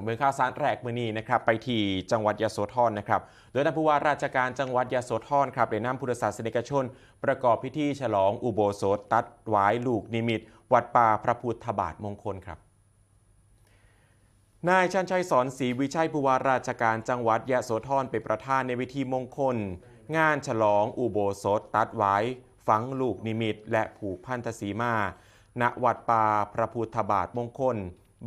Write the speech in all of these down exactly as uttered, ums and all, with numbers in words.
ผมเมืองข่าวสารแรกมื้อนี้นะครับ ไปที่จังหวัดยโสธรนะครับ โดยท่านผู้ว่าราชการจังหวัดยโสธรครับได้นำพุทธศาสนิกชน ประกอบพิธีฉลองอุโบสถตัดหวายลูกนิมิต วัดป่าพระพุทธบาทมงคลครับ นายชันชัยสอนศรีวิชัยผู้ว่าราชการจังหวัดยโสธรเป็นประธานในพิธีมงคล งานฉลองอุโบสถตัดหวายฝังลูกนิมิต และผูกพันธสีมา ณ วัดป่าพระพุทธบาทมงคล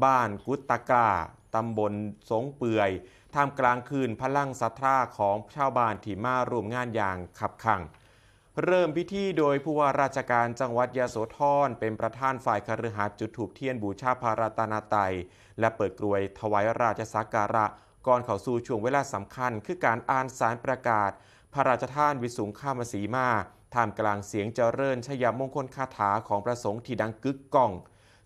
บ้านกุตตะกา ตำบลสงเปื่อย ท่ามกลางคลื่นพลังศรัทธาของชาวบ้านที่มาร่วมงานอย่างคับคั่ง เริ่มพิธีโดยผู้ว่าราชการจังหวัดยโสธรเป็นประธานฝ่ายคฤหัสถ์ จุดธูปเทียนบูชาพระรัตนตรัย และเปิดกรวยถวายราชสักการะ ก่อนเข้าสู่ช่วงเวลาสำคัญ คือการอ่านสารประกาศ พระราชทานวิสุงคามสีมา ท่ามกลางเสียงเจริญชยมงคลคาถาของพระสงฆ์ที่ดังกึกก้อง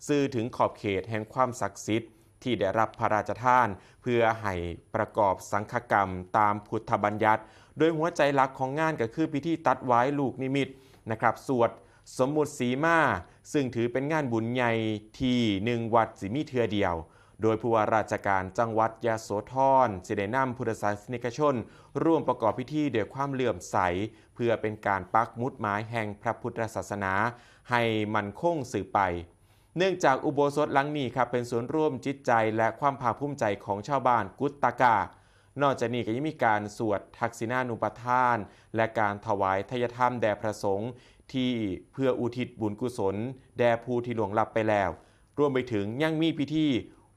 สื่อถึงขอบเขตแห่งความศักดิ์สิทธิ์ที่ได้รับพระราชทาน เพื่อให้ประกอบสังฆกรรมตามพุทธบัญญัติ โดยหัวใจหลักของงานก็คือพิธีตัดหวายลูกนิมิตนะครับ สวดสมมุติสีมา ซึ่งถือเป็นงานบุญใหญ่ที่หนึ่งวัดสิมีเทื่อเดียว โดยผู้ว่าราชการจังหวัดยโสธรสิได้นำพุทธศาสนิกชน ร่วมประกอบพิธีด้วยความเลื่อมใส เพื่อเป็นการปักหมุดหมายแห่งพระพุทธศาสนา ให้มั่นคงสืบไป เนื่องจากอุโบสถหลังนี้ครับเป็นศูนย์รวมจิตใจและความภาคภูมิใจของชาวบ้านกุตตะกา นอกจากนี้ก็ยังมีการสวดทักษิณานุปทาน และการถวายทายธรรมแด่พระสงฆ์ที่เพื่ออุทิศบุญกุศลแด่ผู้ที่ล่วงลับไปแล้ว รวมไปถึงยังมีพิธี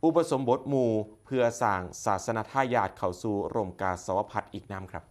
อุปสมบทหมู่เพื่อสร้างศาสนทายาทเข้าสู่ร่มกาสาวพัสตร์อีกนำครับ